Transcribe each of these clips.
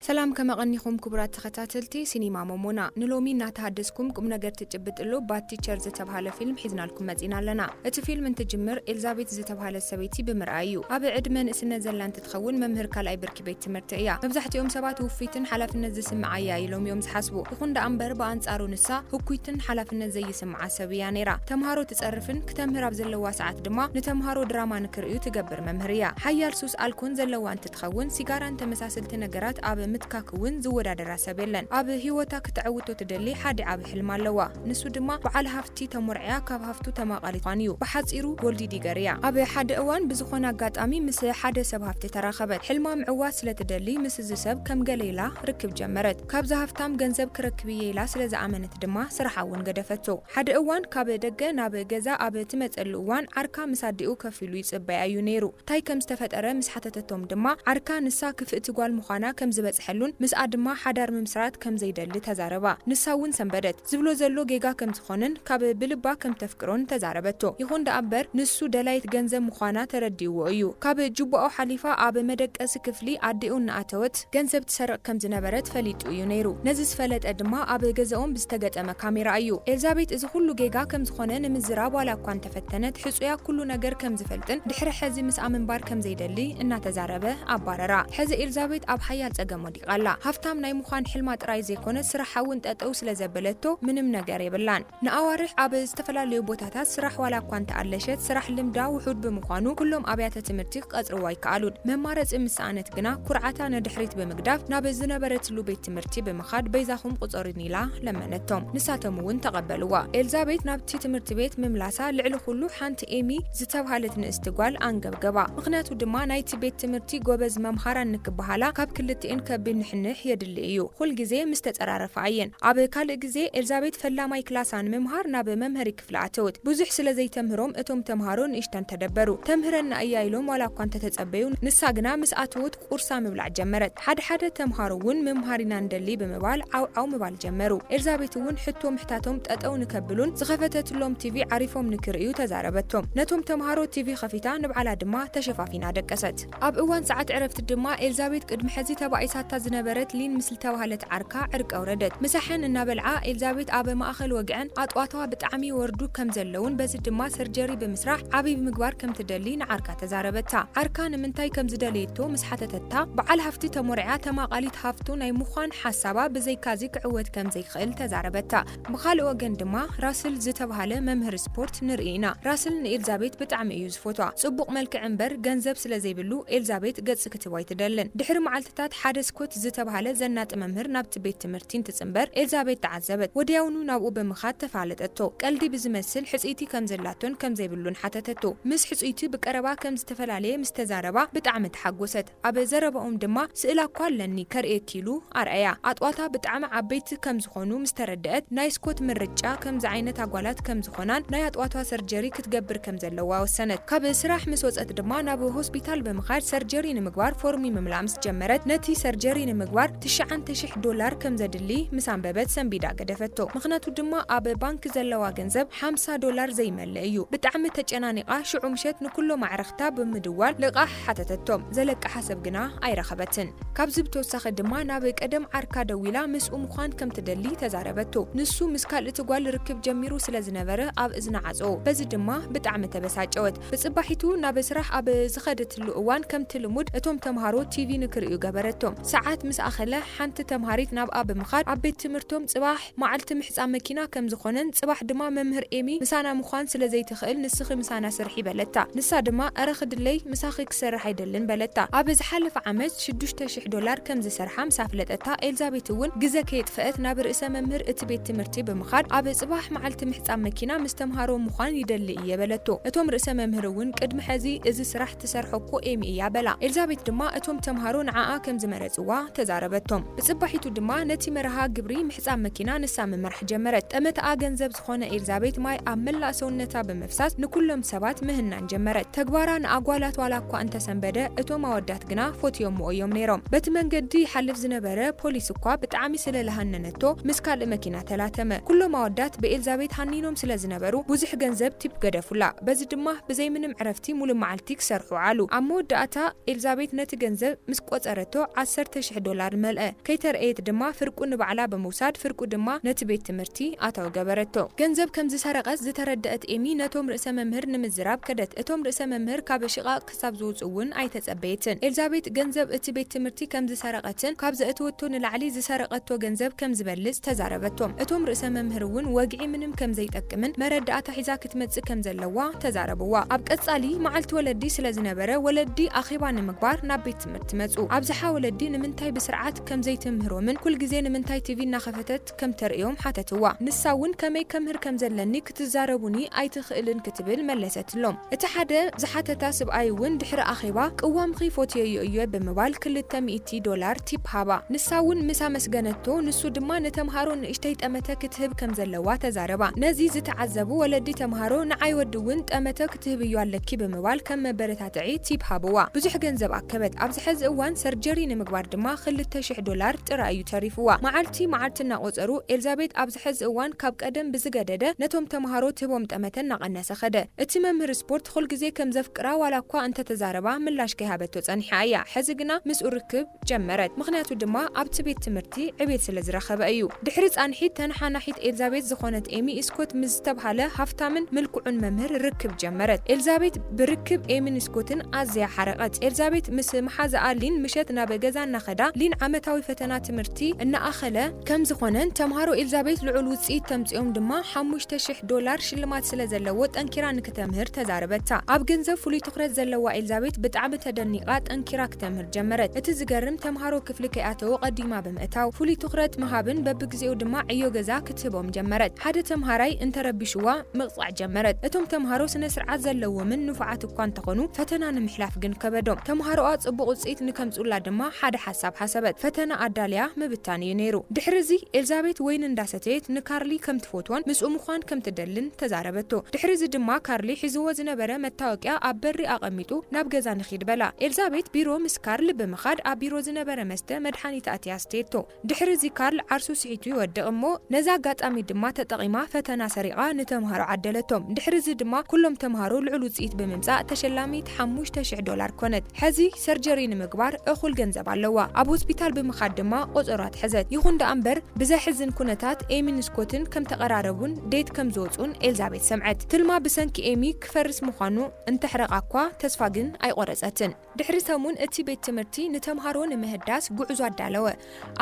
ሰላም፣ ከመቐኒኹም ክቡራት ተኸታተልቲ ሲኒማ ሞሞና። ንሎሚ እናተሃደስኩም ቁም ነገር ትጭብጥሉ ባድ ቲቸር ዝተብሃለ ፊልም ሒዝናልኩም መጺና ኣለና። እቲ ፊልም እንትጅምር፣ ኤልዛቤት ዝተብሃለት ሰበይቲ ብምርኣይ እዩ። ኣብ ዕድመ ንእስነት ዘላ እንትትኸውን፣ መምህር ካልኣይ ብርኪ ቤት ትምህርቲ እያ። መብዛሕትኦም ሰባት ውፍይትን ሓላፍነት ዝስምዓያ ኢሎም እዮም ዝሓስቡ። ይኹን ደኣ እምበር፣ ብኣንጻሩ ንሳ ህኩይትን ሓላፍነት ዘይስምዓ ሰብ እያ ነይራ። ተምሃሮ ትጸርፍን ክተምህር ኣብ ዘለዋ ሰዓት ድማ ንተምሃሮ ድራማ ንክርእዩ ትገብር መምህር እያ። ሓያል ሱስ ኣልኮን ዘለዋ እንትትኸውን፣ ሲጋራን ተመሳሰልቲ ነገራት ኣብ ምትካክ እውን ዝወዳደራ ሰብ የለን። ኣብ ህይወታ ክተዕውቶ ትደሊ ሓደ ዓቢ ሕልሚ ኣለዋ። ንሱ ድማ በዓል ሃፍቲ ተሞርዕያ ካብ ሃፍቱ ተማቓሊት ምዃን እዩ። ብሓጺሩ፣ ጎልዲ ዲገር እያ። ኣብ ሓደ እዋን ብዝኾነ ኣጋጣሚ ምስ ሓደ ሰብ ሃፍቲ ተራኸበት። ሕልማ ምዕዋት ስለ ትደሊ፣ ምስ እዚ ሰብ ከም ገለ ኢላ ርክብ ጀመረት። ካብዚ ሃፍታም ገንዘብ ክረክብ እየ ኢላ ስለ ዝኣመነት ድማ፣ ስራሓ እውን ገደፈቶ። ሓደ እዋን ካብ ደገ ናብ ገዛ ኣብ ትመጸሉ እዋን፣ ዓርካ ምስ ኣዲኡ ከፍ ኢሉ ይጽበያ እዩ ነይሩ። እንታይ ከም ዝተፈጠረ ምስ ሓተተቶም ድማ፣ ዓርካ ንሳ ክፍእቲ ጓል ምዃና ከም ዝበጽሐሉን ምስኣ ድማ ሓዳር ምምስራት ከም ዘይደሊ ተዛረባ። ንሳ እውን ሰንበደት። ዝብሎ ዘሎ ጌጋ ከም ዝኾነን ካብ ብልባ ከም ተፍቅሮን ተዛረበቶ። ይኹን ደኣ እምበር፣ ንሱ ደላይት ገንዘብ ምዃና ተረዲእዎ እዩ። ካብ ጁባኡ ሓሊፋ ኣብ መደቀሲ ክፍሊ ኣዲኡ እናኣተወት ገንዘብ ትሰርቕ ከም ዝነበረት ፈሊጡ እዩ ነይሩ። ነዚ ዝፈለጠ ድማ ኣብ ገዛኦም ብዝተገጠመ ካሜራ እዩ። ኤልዛቤት እዚ ኩሉ ጌጋ ከም ዝኾነ ንምዝራብ ዋላ እኳ እንተፈተነት፣ ሕጹያ ኩሉ ነገር ከም ዝፈልጥን ድሕሪ ሕዚ ምስኣ ምንባር ከም ዘይደሊ እናተዛረበ ኣባረራ። ሕዚ ኤልዛቤት ኣብ ሓያል ጸገም ወዲቓ ኣላ። ሃፍታም ናይ ምዃን ሕልማ ጥራይ ዘይኮነ፣ ስራሓ እውን ጠጠው ስለ ዘበለቶ ምንም ነገር የብላን። ንኣዋርሕ ኣብ ዝተፈላለዩ ቦታታት ስራሕ ዋላ እኳ እንተኣለሸት፣ ስራሕ ልምዳ ውሑድ ብምዃኑ ኩሎም ኣብያተ ትምህርቲ ክቐጽርዋ ኣይከኣሉን። መማረጺ ምስ ሰኣነት ግና፣ ኩርዓታ ንድሕሪት ብምግዳፍ ናብ ዝነበረትሉ ቤት ትምህርቲ ብምኻድ፣ በይዛኹም ቁጸሩኒ ኢላ ለመነቶም። ንሳቶም እውን ተቐበልዋ። ኤልዛቤት ናብቲ ትምህርቲ ቤት ምምላሳ ልዕሊ ኩሉ ሓንቲ ኤሚ ዝተብሃለት ንእስቲ ጓል ኣንገብገባ። ምኽንያቱ ድማ ናይቲ ቤት ትምህርቲ ጎበዝ መምሃራን ንክበሃላ ካብ ክልቲኤን ከቢድ ንሕንሕ የድሊ እዩ። ኩል ግዜ ምስ ተጸራረፋ እየን። ኣብ ካልእ ግዜ ኤልዛቤት ፈላማይ ክላሳ ንምምሃር ናብ መምሃሪ ክፍሊ ኣተወት። ብዙሕ ስለ ዘይተምህሮም እቶም ተምሃሮ ንእሽተን ተደበሩ። ተምህረና እያ ኢሎም ዋላ እኳ እንተተጸበዩ፣ ንሳ ግና ምስ ኣተወት ቁርሳ ምብላዕ ጀመረት። ሓደ ሓደ ተምሃሮ እውን ምምሃር ኢና ንደሊ ብምባል ዓው ዓው ምባል ጀመሩ። ኤልዛቤት እውን ሕቶ ምሕታቶም ጠጠው ንከብሉን ዝኸፈተትሎም ቲቪ ዓሪፎም ንክርእዩ ተዛረበቶም። ነቶም ተምሃሮ ቲቪ ከፊታ፣ ንባዕላ ድማ ተሸፋፊና ደቀሰት። ኣብ እዋን ሰዓት ዕረፍቲ ድማ ኤልዛቤት ቅድሚ ሕዚ ተባኢሳታ ዝነበረት ሊን ምስ ዝተባህለት ዓርካ ዕርቂ ኣውረደት። ምሳሐን እናበልዓ ኤልዛቤት ኣብ ማእኸል ወግዐን ኣጥዋትዋ ብጣዕሚ ይወርዱ ከም ዘለውን በዚ ድማ ሰርጀሪ ብምስራሕ ዓብይ ምግባር ከም ትደሊ ንዓርካ ተዛረበታ። ዓርካ ንምንታይ ከም ዝደለየቶ ምስ ሓተተታ፣ በዓል ሃፍቲ ተሞርዕያ ተማቓሊት ሃፍቱ ናይ ምዃን ሓሳባ ብዘይካዚ ክዕወት ከም ዘይክእል ተዛረበታ። ብኻልእ ወገን ድማ ራስል ዝተባህለ መምህር ስፖርት ንርኢ ኢና። ራስል ንኤልዛቤት ብጣዕሚ እዩ ዝፈትዋ። ጽቡቕ መልክዕ እምበር ገንዘብ ስለ ዘይብሉ ኤልዛቤት ገጽ ክትህቦ ኣይትደልን። ድሕሪ መዓልትታት ሓደ ስኮት ዝተባህለ ዘናጢ መምህር ናብቲ ቤት ትምህርቲ እንትጽንበር ኤልዛቤት ተዓዘበት። ወዲያውኑ ናብኡ ብምኻድ ተፋለጠቶ። ቀልዲ ብዝመስል ሕጽይቲ ከም ዘላቶን ከም ዘይብሉን ሓተተቶ። ምስ ሕጽይቲ ብቀረባ ከም ዝተፈላለየ ምስ ተዛረባ ብጣዕሚ ተሓጎሰት። ኣብ ዘረባኦም ድማ ስእላ እኳ ኣለኒ ከርእየኪ ኢሉ ኣርኣያ። ኣጥዋታ ብጣዕሚ ዓበይቲ ከም ዝኾኑ ምስ ተረድአት ናይ ስኮት ምርጫ ከምዚ ዓይነት ኣጓላት ከም ዝኾናን ናይ ኣጥዋታ ሰርጀሪ ክትገብር ከም ዘለዋ ወሰነት። ካብ ስራሕ ምስ ወጸት ድማ ናብ ሆስፒታል ብምኻድ ሰርጀሪ ንምግባር ፎርሚ ምምላእ ምስ ጀመረት ነቲ ሰርጀሪ ንምግባር ትሽዓተ ሽሕ ዶላር ከም ዘድሊ ምስ ኣንበበት ሰንቢዳ ገደፈቶ። ምኽንያቱ ድማ ኣብ ባንክ ዘለዋ ገንዘብ ሓምሳ ዶላር ዘይመልእ እዩ። ብጣዕሚ ተጨናኒቓ ሽዑ ምሸት ንኩሎም ኣዕርኽታ ብምድዋል ልቓሕ ሓተተቶም። ዘለቅሓ ሰብ ግና ኣይረኸበትን። ካብዚ ብተወሳኺ ድማ ናብ ቀደም ዓርካ ደዊላ ምስኡ ምዃን ከም ትደሊ ተዛረበቶ። ንሱ ምስ ካልእቲ ጓል ርክብ ጀሚሩ ስለ ዝነበረ ኣብ እዝና ዓጸዎ። በዚ ድማ ብጣዕሚ ተበሳጨወት። ብጽባሒቱ ናብ ስራሕ ኣብ ዝኸደትሉ እዋን ከምቲ ልሙድ እቶም ተምሃሮ ቲቪ ንክርእዩ ገበረቶም። ሰዓት ምስ ኣኸለ ሓንቲ ተምሃሪት ናብኣ ብምኻድ ኣብ ቤት ትምህርቶም ጽባሕ መዓልቲ ምሕጻብ መኪና ከም ዝኾነን ጽባሕ ድማ መምህር ኤሚ ምሳና ምዃን ስለ ዘይትኽእል ንስኺ ምሳና ስርሒ በለታ። ንሳ ድማ ኣረ ክድለይ ምሳኺ ክሰርሕ ኣይደልን በለታ። ኣብ ዝሓለፈ ዓመት ሽዱሽተ ሽሕ ዶላር ከም ዝሰርሓ ምስ ኣፍለጠታ ኤልዛቤት እውን ግዘ ከየጥፈአት ናብ ርእሰ መምህር እቲ ቤት ትምህርቲ ብምኻድ ኣብ ጽባሕ መዓልቲ ምሕጻብ መኪና ምስ ተምሃሮ ምዃን ይደሊ እየ በለቶ። እቶም ርእሰ መምህር እውን ቅድሚ ሕዚ እዚ ስራሕ ትሰርሖ እኮ ኤሚ እያ በላ። ኤልዛቤት ድማ እቶም ተምሃሮ ንዓኣ ከም ዝመረጽዋ ተዛረበቶም። ብጽባሒቱ ድማ ነቲ መርሃ ግብሪ ምሕጻብ መኪና ንሳ ምምራሕ ጀመረት። ጠመተኣ ገንዘብ ዝኾነ ኤልዛቤት ማይ ኣብ መላእ ሰውነታ ብምፍሳስ ንኩሎም ሰባት ምህናን ጀመረት። ተግባራ ንኣጓላት ዋላ እኳ እንተሰንበደ፣ እቶም ኣወዳት ግና ፈትዮምዎ እዮም ነይሮም። በቲ መንገዲ ይሓልፍ ዝነበረ ፖሊስ እኳ ብጣዕሚ ስለ ለሃነነቶ ምስ ካልእ መኪና ተላተመ። ኩሎም ኣወዳት ብኤልዛቤት ሃኒኖም ስለ ዝነበሩ ብዙሕ ገንዘብ ቲፕ ገደፉላ። በዚ ድማ ብዘይ ምንም ዕረፍቲ ሙሉእ መዓልቲ ክሰርሑ ዓሉ። ኣብ መወዳእታ ኤልዛቤት ነቲ ገንዘብ ምስ ቆጸረቶ ዓሰርተ ሸሕ ዶላር መልአ። ከይተረኣየት ድማ ፍርቁ ንባዕላ ብምውሳድ ፍርቁ ድማ ነቲ ቤት ትምህርቲ ኣታዊ ገበረቶ። ገንዘብ ከም ዝሰረቐት ዝተረደአት ኤሚ ነቶም ርእሰ መምህር ንምዝራብ ከደት። እቶም ርእሰ መምህር ካብ ሽቓቕ ክሳብ ዝወጹ እውን ኣይተጸበየትን። ኤልዛቤት ገንዘብ እቲ ቤት ትምህርቲ ከም ዝሰረቐትን ካብ ዘእተወቶ ንላዕሊ ዝሰረቐቶ ገንዘብ ከም ዝበልጽ ተዛረበቶም። እቶም ርእሰ መምህር እውን ወግዒ ምንም ከም ዘይጠቅምን መረዳእታ ሒዛ ክትመጽእ ከም ዘለዋ ተዛረብዋ። ኣብ ቀጻሊ መዓልቲ ወለዲ ስለ ዝነበረ ወለዲ ኣኼባ ንምግባር ናብ ቤት ትምህርቲ መጹ። ኣብዝሓ ወለዲ ንምንታይ ብስርዓት ከም ዘይትምህሮምን ኩል ግዜ ንምንታይ ቲቪ እናኸፈተት ከም ተርእዮም ሓተትዋ። ንሳ እውን ከመይ ከምህር ከም ዘለኒ ክትዛረቡኒ ኣይትኽእልን ክትብል መለሰትሎም። እቲ ሓደ ዝሓተታ ስብኣይ እውን ድሕሪ ኣኼባ ቅዋምኺ ፎትየዮ እየ ብምባል ክልተ ሚእቲ ዶላር ቲፕ ሃባ። ንሳ እውን ምስ ኣመስገነቶ ንሱ ድማ ንተምሃሮ ንእሽተይ ጠመተ ክትህብ ከም ዘለዋ ተዛረባ። ነዚ ዝተዓዘቡ ወለዲ ተምሃሮ ንዓይ ወዲ እውን ጠመተ ክትህብዮ ኣለኪ ብምባል ከም መበረታትዒ ቲፕ ሃብዋ። ብዙሕ ገንዘብ ኣከበት። ኣብዚ ሕዚ እዋን ሰርጀሪ ንምግባር ድማ ክልተ ሽሕ ዶላር ጥራይ እዩ ተሪፍዋ። መዓልቲ መዓልቲ እናቆጸሩ ኤልዛቤት ኣብዚ ሕዚ እዋን ካብ ቀደም ብዝገደደ ነቶም ተምሃሮ ትህቦም ጠመተ እናቐነሰ ኸደ። እቲ መምህር ስፖርት ኩል ግዜ ከም ዘፍቅራ ዋላ እኳ እንተተዛረባ ምላሽ ከይሃበቶ ጸኒሓ እያ። ሕዚ ግና ምስኡ ርክብ ጀመረት። ምኽንያቱ ድማ ኣብቲ ቤት ትምህርቲ ዕቤት ስለ ዝረኸበ እዩ። ድሕሪ ጻንሒት ተነሓናሒት ኤልዛቤት ዝኾነት ኤሚ ስኮት ምስ ዝተብሃለ ሃፍታምን ምልኩዑን መምህር ርክብ ጀመረት። ኤልዛቤት ብርክብ ኤሚን ስኮትን ኣዝያ ሓረቐት። ኤልዛቤት ምስ መሓዛኣ ሊን ምሸት ናብ ገዛ እናኸዳ ሊን ዓመታዊ ፈተና ትምህርቲ እናኣኸለ ከም ዝኾነን ተምሃሮ ኤልዛቤት ልዑል ውጽኢት ተምጽኦም ድማ ሓሙሽተ ሽሕ ዶላር ሽልማት ስለ ዘለዎ ጠንኪራ ንክተምህር ተዛረበታ። ኣብ ገንዘብ ፍሉይ ትኹረት ዘለዋ ኤልዛቤት ብጣዕሚ ተደኒቓ ጠንኪራ ክተምህር ጀመረት። እቲ ዝገርም ተምሃሮ ክፍሊ ከይኣተዉ ቀዲማ ብምእታው ፍሉይ ትኹረት ምሃብን በብግዜኡ ድማ ዕዮ ገዛ ክትህቦም ጀመረት። ሓደ ተምሃራይ እንተረቢሽዋ ምቕጻዕ ጀመረት። እቶም ተምሃሮ ስነ ስርዓት ዘለዎምን ንፉዓት እኳ እንተኾኑ ፈተና ንምሕላፍ ግን ከበዶም። ተምሃሮኣ ጽቡቕ ውጽኢት ንከምጽኡላ ድማ ሓደ ሓሳብ ሓሰበት። ፈተና ኣዳልያ ምብታን እዩ ነይሩ። ድሕሪ እዚ ኤልዛቤት ወይን እንዳሰተየት ንካርሊ ከም ትፈትዎን ምስኡ ምዃን ከም ትደልን ተዛረበቶ። ድሕሪ እዚ ድማ ካርሊ ሒዝዎ ዝነበረ መታወቅያ ኣብ በሪ ኣቐሚጡ ናብ ገዛ ንኺድ በላ። ኤልዛቤት ቢሮ ምስ ካርል ብምኻድ ኣብ ቢሮ ዝነበረ መስተ መድሓኒት ኣትያ ኣስተየቶ። ድሕሪ እዚ ካርል ዓርሱ ስሒቱ ይወድቕ እሞ ነዚ ኣጋጣሚ ድማ ተጠቒማ ፈተና ሰሪቓ ንተምሃሮ ዓደለቶም። ድሕሪ እዚ ድማ ኩሎም ተምሃሮ ልዑል ውጽኢት ብምምጻእ ተሸላሚት ሓሙሽተ ሽሕ ዶላር ኮነት። ሕዚ ሰርጀሪ ንምግባር እኹል ገንዘብ ኣለዋ። ኣብ ሆስፒታል ብምኻድ ድማ ቆጸሮ ኣትሐዘት። ይኹን ደኣ እምበር ብዘሕዝን ኩነታት ኤሚን ስኮትን ከም ተቐራረቡን ዴት ከም ዝወጹን ኤልዛቤት ሰምዐት። ትልማ ብሰንኪ ኤሚ ክፈርስ ምዃኑ እንተሕረቓ እኳ ተስፋ ግን ኣይቆረጸትን። ድሕሪ ሰሙን እቲ ቤት ትምህርቲ ንተምሃሮ ንምህዳስ ጉዕዞ ኣዳለወ።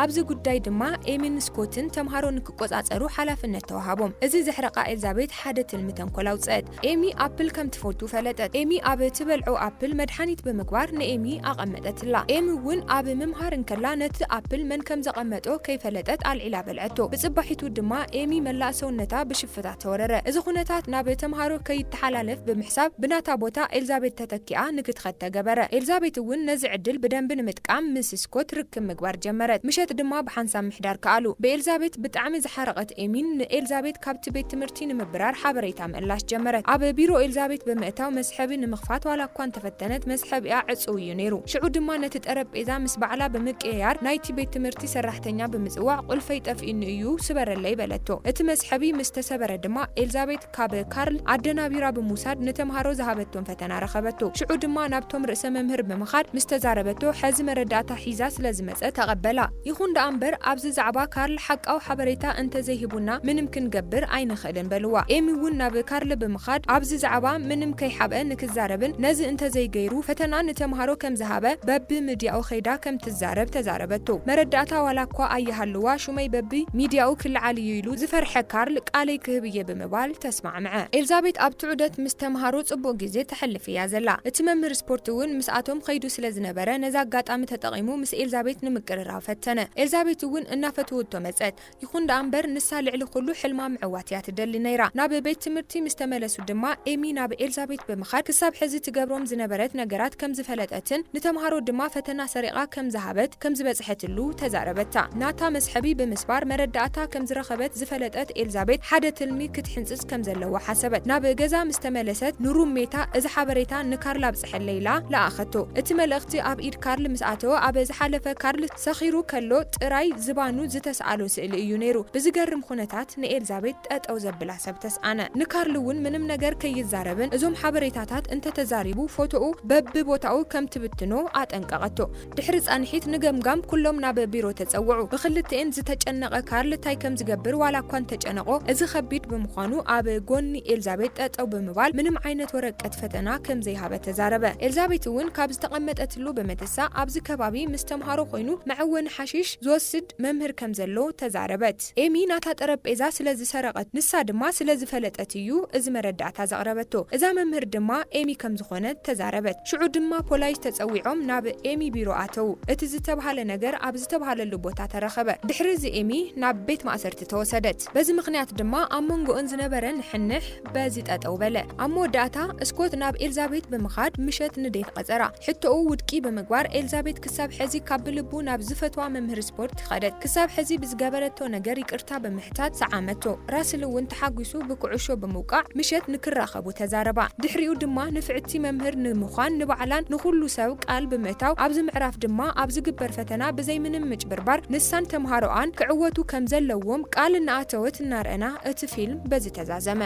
ኣብዚ ጉዳይ ድማ ኤሚን ስኮትን ተምሃሮ ንክቆጻጸሩ ሓላፍነት ተዋሃቦም። እዚ ዘሕረቓ ኤልዛቤት ሓደ ትልሚ ተንኮል ኣውጸአት። ኤሚ ኣፕል ከም ትፈቱ ፈለጠት። ኤሚ ኣብ ትበልዖ ኣፕል መድሓኒት ብምግባር ንኤሚ ኣቐመጠትላ። ኤሚ እውን ኣብ ምምሃር እንከላ ነቲ ኣፕል መን ከም ዘቐመጦ ከይፈለጠት ኣልዒላ በልዐቶ። ብጽባሒቱ ድማ ኤሚ መላእ ሰውነታ ብሽፍታ ተወረረ። እዚ ኩነታት ናብ ተምሃሮ ከይተሓላለፍ ብምሕሳብ ብናታ ቦታ ኤልዛቤት ተተኪኣ ንክትኸድ ተገበረ። ኤልዛቤት እውን ነዚ ዕድል ብደንቢ ንምጥቃም ምስ ስኮት ርክብ ምግባር ጀመረት። ምሸት ድማ ብሓንሳብ ምሕዳር ከኣሉ። ብኤልዛቤት ብጣዕሚ ዝሓረቐት ኤሚን ንኤልዛቤት ካብቲ ቤት ትምህርቲ ንምብራር ሓበሬታ ምእላሽ ጀመረት። ኣብ ቢሮ ኤልዛቤት ብምእታው መስሐቢ ንምኽፋት ዋላ እኳ እንተፈተነት መስሐቢኣ ዕጹው እዩ ነይሩ። ሽዑ ድማ ነቲ ጠረጴዛ ምስ ባዕላ ብምቅይያር ናይቲ ቤት ትምህርቲ ሰራሕተኛ ብምጽዋዕ ቁልፈይ ጠፊእኒ እዩ ስበረለይ በለቶ። እቲ መስሐቢ ምስ ተሰበረ ድማ ኤልዛቤት ካብ ካርል ኣደናቢራ ብምውሳድ ንተምሃሮ ዝሃበቶም ፈተና ረኸበቶ። ሽዑ ድማ ናብቶም ርእሰ መምህር ብምኻድ ምስ ተዛረበቶ ሕዚ መረዳእታ ሒዛ ስለ ዝመጸት ተቐበላ። ይኹን ደኣ እምበር ኣብዚ ዛዕባ ካርል ሓቃዊ ሓበሬታ እንተዘይሂቡና ምንም ክንገብር ኣይንኽእልን በልዋ። ኤሚ እውን ናብ ካርል ብምኻድ ኣብዚ ዛዕባ ምንም ከይሓብአ ንክዛረብን ነዚ እንተዘይገይሩ ፈተና ንተምሃሮ ከም ዝሃበ በቢ ሚድያኡ ከይዳ ከም ትዛረብ ተዛረበቶ። መረዳእታ ዋላ እኳ ኣይሃልዋ ሹመይ በቢ ሚድያኡ ክልዓል እዩ ኢሉ ዝፈርሐ ካርል ቃለይ ክህብ እየ ብምባል ተስማዕምዐ። ኤልዛቤት ኣብቲ ዑደት ምስ ተምሃሮ ጽቡቕ ግዜ ተሕልፍ እያ ዘላ። እቲ መምህር ስፖርት እውን ምስኣቶም ኸይዱ ስለ ዝነበረ ነዚ ኣጋጣሚ ተጠቒሙ ምስ ኤልዛቤት ንምቅርራብ ፈተነ። ኤልዛቤት እውን እናፈተወቶ መጸት። ይኹን ደኣ እምበር ንሳ ልዕሊ ኩሉ ሕልማ ምዕዋት እያ ትደሊ ነይራ። ናብ ቤት ትምህርቲ ምስ ተመለሱ ድማ ኤሚ ናብ ኤልዛቤት ብምኻድ ክሳብ ሕዚ ትገብሮም ዝነበረት ነገራት ከም ዝፈለጠትን ንተምሃሮ ድማ ፈተና ሰሪቓ ከም ዝሃበት ከም ዝበጽሐትሉ ተዛረበታ። ናታ መስሐቢ ብምስባር መረዳእታ ከም ዝረኸበት ዝፈለጠት ኤልዛቤት ሓደ ትልሚ ክትሕንጽጽ ከም ዘለዋ ሓሰበት። ናብ ገዛ ምስ ተመለሰት ንሩሜታ እዚ ሓበሬታ ንካርል ኣብጽሐለይ ኢላ ለኣኸቶ። እቲ መልእኽቲ ኣብ ኢድ ካርል ምስ ኣተወ ኣብ ዝሓለፈ ካርል ሰኺሩ ከሎ ጥራይ ዝባኑ ዝተስኣሎ ስእሊ እዩ ነይሩ። ብዝገርም ኩነታት ንኤልዛቤት ጠጠው ዘብላ ሰብ ተስኣነ። ንካርል እውን ምንም ነገር ከይዛረብን እዞም ሓበሬታታት እንተተዛሪቡ ፎቶኡ በብቦታኡ ከም ትብትኖ ኣጠንቀቐቶ። ድሕሪ ጻንሒት ንገምጋም ኩሎም ናብ ቢሮ ተጸውዑ። ብክልቲኤን ዝተጨነቐ ካርል እንታይ ከም ዝገብር ዋላ እኳ እንተጨነቖ፣ እዚ ከቢድ ብምዃኑ ኣብ ጎኒ ኤልዛቤት ጠጠው ብምባል ምንም ዓይነት ወረቀት ፈተና ከም ዘይሃበ ተዛረበ። ኤልዛቤት እውን ካብ ዝተቐመጠትሉ ብምትሳ ኣብዚ ከባቢ ምስ ተምሃሮ ኮይኑ መዐወኒ ሓሺሽ ዝወስድ መምህር ከም ዘሎ ተዛረበት። ኤሚ ናታ ጠረጴዛ ስለ ዝሰረቐት ንሳ ድማ ስለ ዝፈለጠት እዩ እዚ መረዳእታ ዘቕረበቶ። እዛ መምህር ድማ ኤሚ ከም ዝኾነት ተዛረበት። ሽዑ ድማ ፖላይስ ተጸዊዖም ናብ ኤሚ ቢሮ ኣተዉ። እቲ ዝተባህለ ነገር ኣብ ዝተባህለሉ ቦታ ተረኸበ። ድሕሪ እዚ ኤሚ ናብ ቤት ማእሰርቲ ተወሰደት። በዚ ምኽንያት ድማ ኣብ መንጎኦን ዝነበረ ንሕንሕ በዚ ጠጠው በለ። ኣብ መወዳእታ ስኮት ናብ ኤልዛቤት ብምኻድ ምሸት ንዴት ቀጸራ። ሕቶኡ ውድቂ ብምግባር ኤልዛቤት ክሳብ ሕዚ ካብ ብልቡ ናብ ዝፈትዋ መምህር ስፖርት ከደት። ክሳብ ሕዚ ብዝገበረቶ ነገር ይቅርታ ብምሕታት ሰዓመቶ። ራስል እውን ተሓጒሱ ብኩዕሾ ብምውቃዕ ምሸት ንክራኸቡ ተዛረባ። ድሕሪኡ ድማ ንፍዕቲ መምህር ንምዃን ንባዕላን ንኹሉ ሰብ ቃል ብምእታው ኣብዚ ምዕራፍ ድማ ኣብ ዝግበር ፈተና ብዘይ ምንም ምጭብርባር ንሳን ተምሃሮኣን ክዕወቱ ከም ዘለዎም ቃል እናኣተወት እናርኣና እቲ ፊልም በዚ ተዛዘመ።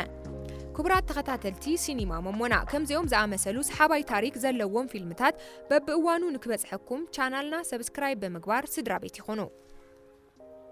ክቡራት ተኸታተልቲ ሲኒማ መሞና፣ ከምዚኦም ዝኣመሰሉ ሰሓባይ ታሪክ ዘለዎም ፊልምታት በብእዋኑ ንክበጽሐኩም ቻናልና ሰብስክራይብ ብምግባር ስድራ ቤት ይኹኑ።